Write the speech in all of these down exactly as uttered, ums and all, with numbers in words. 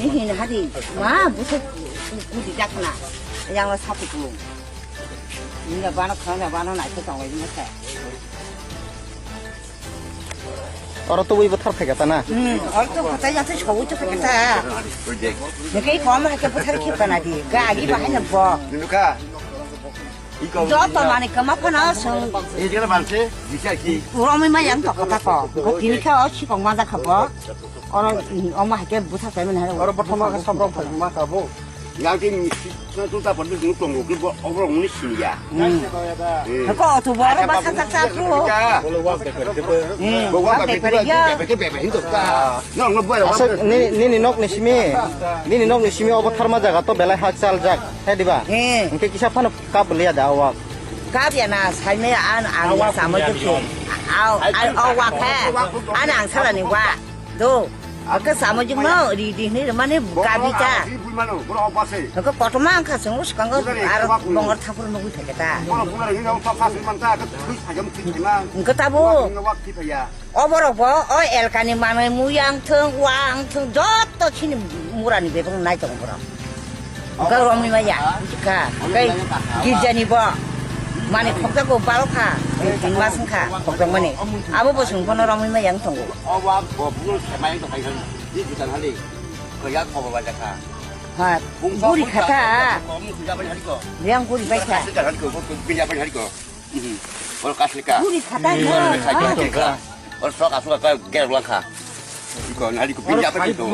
Ini hadi, ma, busuk, kudi dakna, yang lo sapu tu. Ini bano khana, bano nai tu tong ini khe. Oro to wi bothar phai kata na? Hmm, oro to kata ya to show to kata. Nike kom ha ke bothar ki pana di. Ga agi bahai na bo. Joto mani kama phano sung. Romwi ma yang to kata ko. Ko tini kha o sikong ma da kha bo. Oro, mm, oma hake butha kai mani haro. Oro bothoma kha sobrok phai ma kha bo. Yang tin suna tuta padu sunu tongo ke bo obrok ni sini ya. Hmm. Ko otu bo oro ba sa sa sa tu. Bo wa ka pe ya. Nini, nini nok ni simi, nini nok ni simi obo tharma jaga to belai hak chal jak, he diba? He. Hingke kisa phano kap liya da awak. Kap ya na, sai me an ang ya samo tu ke. Aw, aw, aw, wa khe. An ang sala ni wa. Do. Ake samo jing no, ri di ni mane kabi ta. Ake kotoma ang kha sung skango ar bongor thapur mogwi thake ta. Hingke tabo. Oborok bo o elkani manwi muyang thung, wang thung, joto chini murani bebak nai tongo borok. Hwnkhe romwi maya, hwnkha, hwnkhe girjani bo mani khokjago balo kha, tin mas wngkha khokjakmani. Abo bo chwng bono romwi maya wng tongo. Ha, buri kha ta. Yang buri bai kha. Oro kaslika. Buri kha ta. Oro sok asuk ka gerang langkha. Iko nari ko pinja apa iko?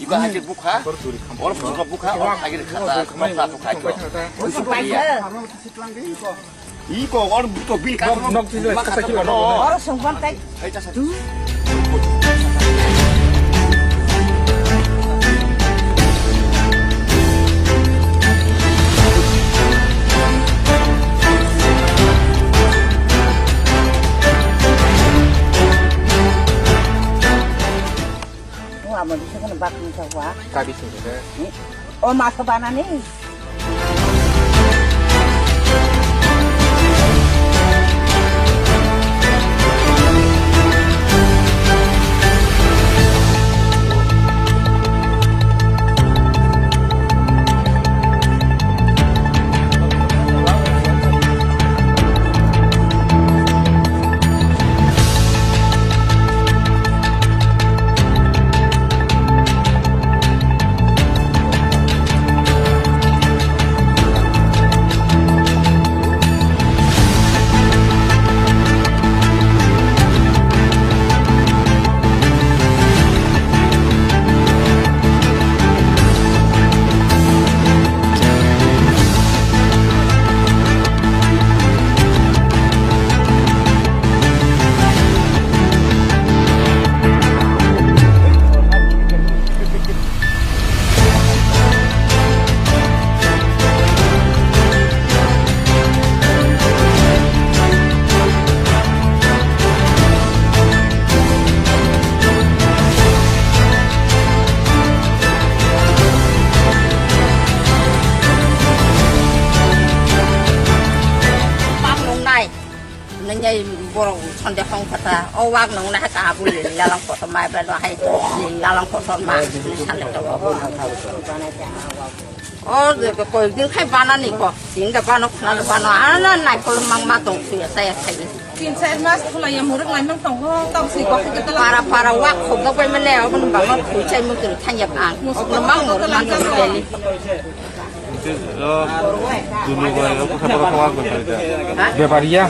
Iko hasil bukha. Oro bukha bukha, oro hasil kata sok asuk kha iko. Iko oro buto bin ka. Oro sungpan tai. Amo di sekono bak ni sa wa. Kabi sini ke. O maso bana ni. Nang nai borok sonde hong kata, o wak nang nai ka abu lili lalang kotor mai bai lo hai lili lalang kotor ma sale to. O je ko koi din khai bana ni ko, din da bana khna bana, ana nai kol mang ma tong su ya ta ya khai. Tin char mas khula ya muruk lai mang tong ho, tong si ko. Para para wak khok da bai mane, o ban bang ma khui chai mu tur thang ya ang. O mang muruk mang tong beli. Dulu bai, o kha boro kha wak bai kha. Bepariya.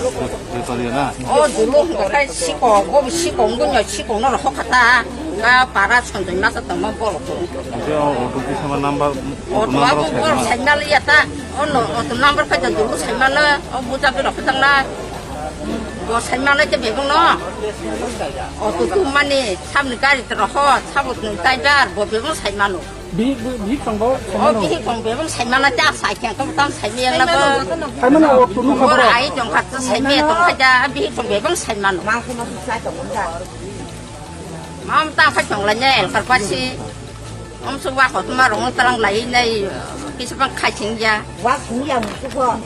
Bepariya na. O dulu hwnkha khe sikok, o sikok wngkha sikok no rw kha ta. Ka para sonjoi masa tongma borok. Auto kisa ma number, auto number abo saima borok na. Saima liya ta. O no auto number kha dulu saima le. O buja berok kha tang na. Bo saima le te bebong no. Auto tu mani samni gari te rw ho, sabo tong driver, bo bebong saima no. Bihik, bihik tongbo, o saimano. Bihik tong bebong saimana ta sai khe, tong tang saimiyang na bo. Saimano, o tunu kha borok. Ai tong kha ta saimiya tong kha ja, bihik tong bebong saimano. Mam tang kha tong la ne, el kar pasi. Om su wa ko tuma rong tarang lai nai, kisa bang khai sing ya. Wa sing ya mu ko.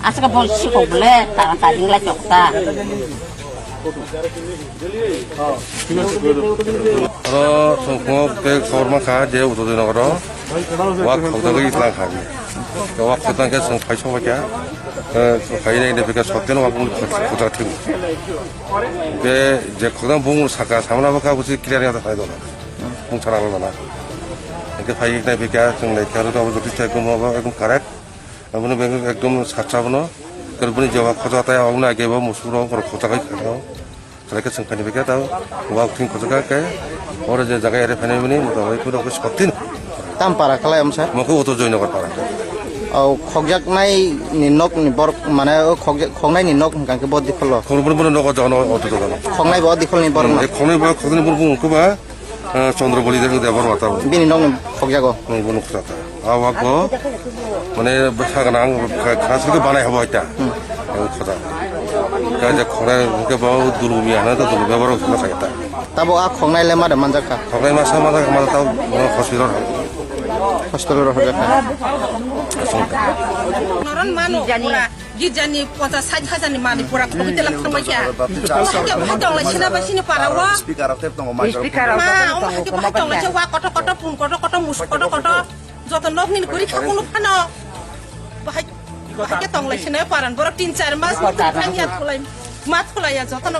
Aswk bong sikok bole, tarang taring lai chokta. Oro chwng phungo khe khobor mankha je Utojoy nogoro wak khobjagwi tlang kha. Wak khobjak khe chwng phai sokbaikha. Chwng phai nai de bikha sotten wak khobjak thwibo. Be je khobjak bung saka samla bwkha busi clear ya thai dona. Bung sana dona. Hingke phai nai bikha chwng lai kha ro jotoi chai kumo ekdom correct. Aboni bagwi ekdom sacha bono. Khe boni je wak khoja tai, aboni age bo musuk rok borok khoja kai kha. Khalai khe chwng khaini bagwi ta wak thwng khoja kha khe. Oro je jaga ere phainai bini mota bai phuro khe sotin. Tam para khalai amsa? Mokhe Utojoy Nagar para. O khokjaknai ni nok ni borok, mane o khokjak-, khoknai ni nok hwnkha khe bo dikholo? Khoknai bo dikhol ni borok na? Khoknai bo khoknai ni borok wngkhe ba. Ah, Chandra Bali de, de Borma tabo. Bini nokni khokjago? Nokbo nukha ta. Ah, wak bo, mane, bwsa gwnang, kha-, khaswk khe banai habo ita. Hmm. Ang khata. Kha je khore, hwnkhe bo Dulumia hana ta, Dulumia borok hwnna kha ita. Tabo a khoknai le mada manjak kha? Khoknai masa manjak kha, masa tabo, hospital. Hospital ro horjak kha. Aswk. Noron manu, jani. Girjani ponchas sait hajar ni manwi pura khogwi telak thangbai kha. Bahai khe bahai tonglai sina bai sini para o. Speaker rok tep tongo, mic rok. Speaker rok tep tongo, bahai khe bahai tonglai se wa koto koto, pun koto koto, mus koto koto. Joto nok nini guri kha kunu phano. Bahai, bahai khe tonglai sina paran borok tin char mas ni thang ya thulai. Ma thulai ya joto no.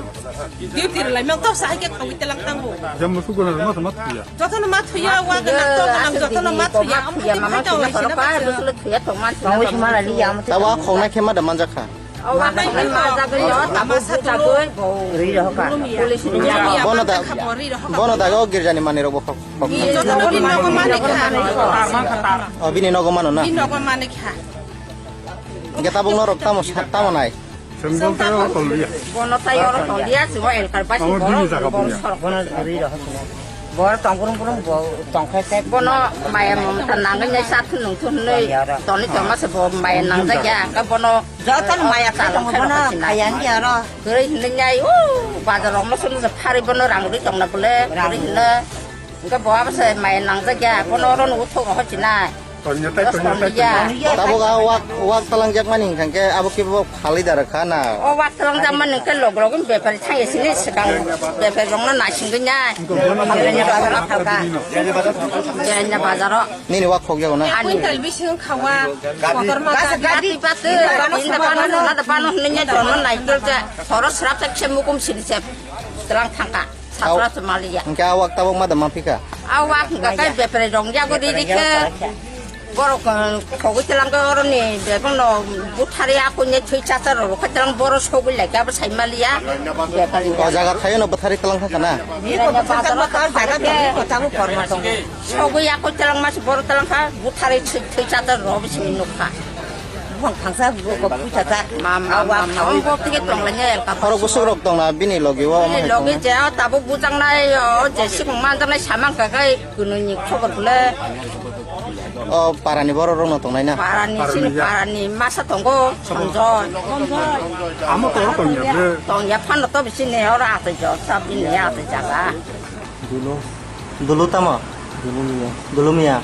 Duty rwlai mang tau sa hai khe khogwi telang tango. Jam musu guna ma ma thuya. Joto no ma thuya, wa gana to gana joto no ma thuya. Am thuya ma ma thuya ma thuya to ma thuya ma thuya. Tawa khogna khe ma da manjak kha. Wa khogna ma jagwi o, tamo sa jagwi bo ri rohka. Police ni ya. Bono da, bono da go girjani mani rok bo khok. Joto no bini nogo mani kha. O bini nogo mano na. Bini nogo mani kha. Ge tabuk norok tamo sa-, tamo nai. Bono tai oro tonglia, chwng o elkar bai borok, borok sorok bono ri rok. Bor tong brum brum bo tong khe khe bono maya mamta nangwi nai sa thun nung thun nui toni tongma se bo maya nangjak ya, ka bono joto no maya chalok khe bono kaya ni aro. Kwrwi hinwi nai o bazar rok no sunu se phari bono rang ri tongna bole, kwrwi hinwi. Hingke bo abo se maya nangjak ya, bono oro no uthok rok hochi nai. Tongyatei, tongyatei, tongyatei. Tabuk a wak, wak talangjakmani hingkha khe abo khe bo phalwi da rwkha na? O wak talangjakmani hingke log log bepari thangya sini swkang bepari rokno naisingwi nai. Hingke bono phalwi da rwkha. Jenya bazaro. Nini wak khokjago na? Ani. Quintal bising khawa. Kotor ma gadi patu, gadi patu, panu, nada panu hwnwi nya jono naikol ja. Soro srap sak se mukum sini se. Tlang thangka. Satra se maliya. Hingke a wak tabuk ma da ma phika? A wak hingka kai bepre rong yago ri ri khe. Borok, eh, khogwi telang khe oroni bebak no buthari akuni thwi chacha rok khe telang boro sogwi lai khe abo sai maliya. Bepari. O jaga thaio no buthari telang kha kana? Bini ko buthari telang kha, jaga thaio ko tabuk korma tongo. Sogwi akuni telang mas boro telang kha buthari thwi, thwi chacha rok bisi nukha. Buphang thangsa, bu-, bu-, buchajak. Ma, ma, ma, ma, ma, bo tike tonglainai, elka. Khorok bwswk rok tongna bini logi o, bini logi je, o, tabuk bujaknai, o, je, sikung manjaknai samang kha khai, kwnwi ni khobor bwle. O, parani borok rokno tongnai na? Parani, sini parani masa tongo, Sanjoy. Amo toro tongya ble. Tongya phano to bisi ne, oro atoi jo, sa bini atoi jaga. Dulo. Dulu tamo? Dulu miya. Dulu miya.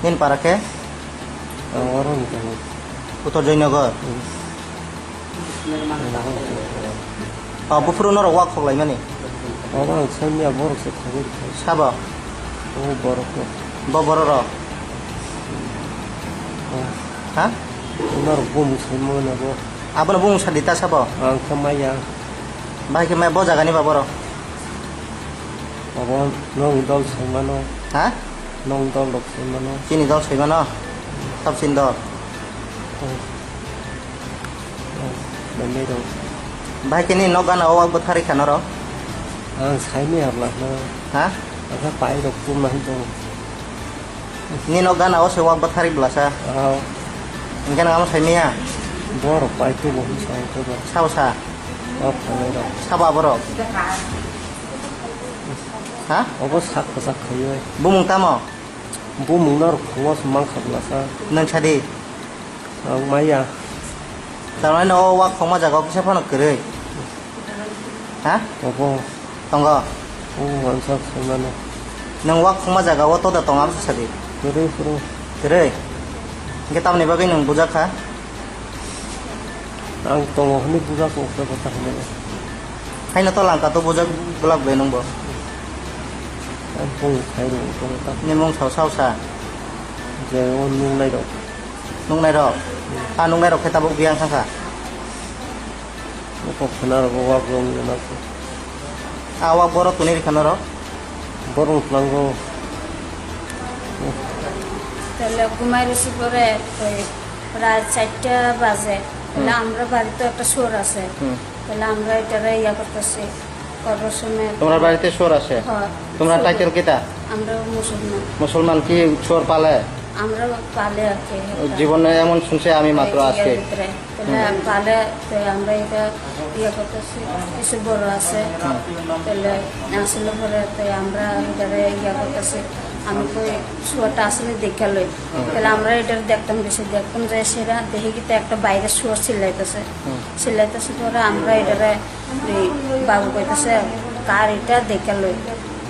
Nini para khe? Ang oro ni tamo. Uttor Joynagar? Hmm. Oh, buphuru norok wak khok laimani? Oro ang sai miya borok se thangwi rikha. Sabo? O borok no. Bo borok rok? Oh. Ha? Norok bumung sai mano bo. Abono bumung sadi ta sabo? Ang khe maya. Bahai khe maya bo jagani ba borok? Abo nong dol sai mano. Ha? Nong dol rok sai mano. Chini dol sai mano? Sab chini dol? Oh. Oh, bendai rok. Bahai khe nini nok gana o wak bwtharwi kha norok? Ang sai maya bwla no. Ha? Ang khe pai rok tum nang tong. Nini nok gana o se wak bwtharwi bwlasa? Oh. Hingke nang amo sai maya? Borok pai tubo hwn sai tubo. Sabo sa? O phanai rok. Sabo aborok? Ha? Obo sak kwchak khaiwi. Bumung tamo? Bumung no rwkho se mang kha bwlasa. Nwng sadi? Ang maya. Tamani no wak khongma jaga o kisa phano kwrwi. Ha? Obo. Tongo. O wansa saimano. Nwng wak khongma jaga o toda tongo abo sadi. Kwrwi kwrwi. Kwrwi. Hwnkhe tamoni bagwi nwng bujak kha? Ang tongo hwnwi bujak kok khe bwsa hwnwi. Haino to langka to bujak bwlak bai nwngbo. Ang bung khai rw tongo ta. Nimung sao sao sa. Je o nungnai rok. Nungnai rok. A nungnai rok khe tabuk biyang thangkha. Nokok khwna rok wak rong nana. A wak borok tuni rikha norok? Borok tlango. Tele gumai risi pore, oi, prai charta baje. Tele hmm, amra bari to ekta sor ase. Hmm. Tele amra etare iya kortasi, korbo somoy. Tomra bari te sor ase? Hoi. Tomra sor. Title kita? Amra musulman. Musulman ki sor pale? Amra pale ake. Jibone emon sunse ami matro aske. Tele hmm, pale, te amra eta iya kortasi, kisu boro ase. Hmm. Tele asile pore te amra idare iya kortasi, ami koi suar ta asile dekha loi. Hmm. Tele amra idare dektam besi dektam je sera, dehi kita ekta baire suar silai tase. Hmm. Silai tase pore amra idare ei babu koi tase, kar eta dekha loi.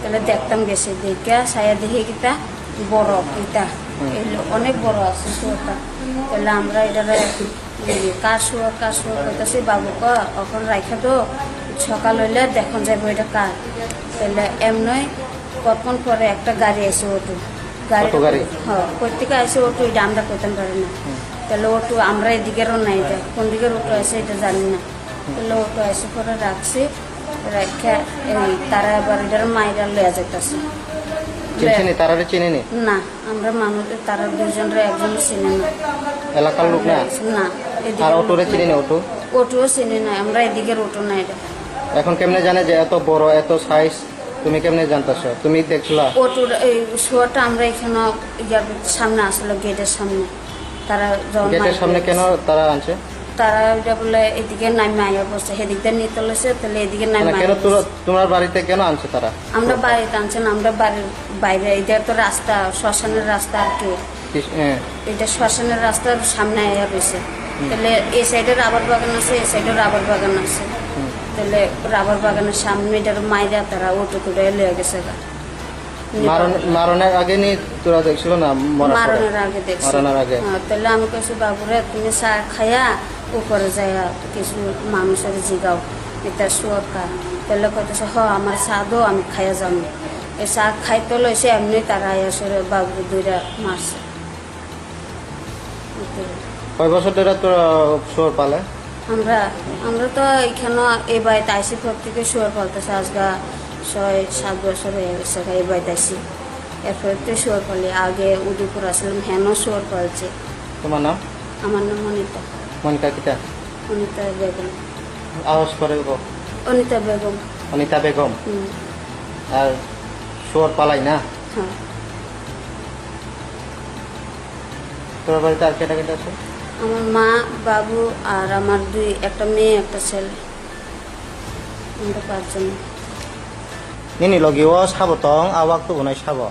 Tele dektam besi dekha, saya dehi kita borok eta. Hmm. Elo onek boro ase suar ta. Tele amra idare Kasua, kasua, kata si babu ko, okon raikha do, sokal hoile dekhon jaibo eta kar. Tele emnoi kotkhon pore ekta gari aise auto. Gari auto gari? Ho, koitika aise auto, eta amra koitam pari na. Hmm. Tele auto amra edike ronna eta, kon dike auto aise eta jani na. Hmm. Tele auto aise pore rakse, raikha, ei, tara abar eta maira loya jaitase. Chinsini, tarare chinini? Na. Amra manuj tara duijon re ekjon sini na. Elakar lok na? Na. Ar auto re chini na auto? Auto sini na, amra edike auto nai de. এখন কেমনে জানে যে এত বড়, এত সাইজ? তুমি কেমনে জানতাছো? তুমি দেখছিলা? Auto re, ei, suar ta amra ekheno iyar samne asilo, gate er samne. Tara jon gate er mai samne de. কেন তারা আনছে? Tara oita bole edike nai maya boste, hedik de nitolese, tele edike nai maya boste. মানে কেন তোরা, তোমার বাড়িতে কেন আনছে তারা? Amra bari tanchen, amra bari baire, eta to rasta, shoshanor rasta ar ki. Kis-, eh. Eta shoshanor rastar samne aya roise. Hmm. Tele ei side-e rubber bagan ase, ei side-e rubber bagan ase. Hmm. Tele rubber baganor samne eta maira tara auto tore loya gese ga. মারণ-, মারণের আগে নি তোরা দেখছিল না মরার পরে? মারণের আগে দেখছি। মারণের আগে? হ্যাঁ, তাহলে আমি কইছি, "বাবুরে, তুমি চা খাইয়া উপরে যাইয়া কিছু মানুষের জিগাও, এটা শুয়োর কার।" তাহলে কইতেছে, "হ, আমার চা দো, আমি খাইয়া যাবো।" এই চা খাইতে লইছে, এমনি তারা আইয়া সরে বাবুরে দুইটা মারছে। কয় বছর ধরে তোরা শুয়োর পালে? আমরা, আমরা তো এখানে এই বাড়িতে আইসি, প্রত্যেকে শুয়োর পালতেছে। আজকে ছয় সাত বছর হয়ে গেছে এই বাড়িতে আইসি। এরপরে তো শুয়োর পালি, আগে উদয়পুর আসলাম, হেন শুয়োর পালছে। তোমার নাম? আমার নাম অনিতা। মনিকা কিতা? অনিতা বেগম। আওয়াজ করে গো। অনিতা বেগম। অনিতা বেগম? হুম। আর শুয়োর পালাই না? হ্যাঁ। তোর বাড়িতে আর কেটা কেটা আছে? আমার মা, বাবু আর আমার দুই, একটা মেয়ে, একটা ছেলে। আমরা পাঁচজন। Nini logi o sabo tong, a wak tubunai sabo?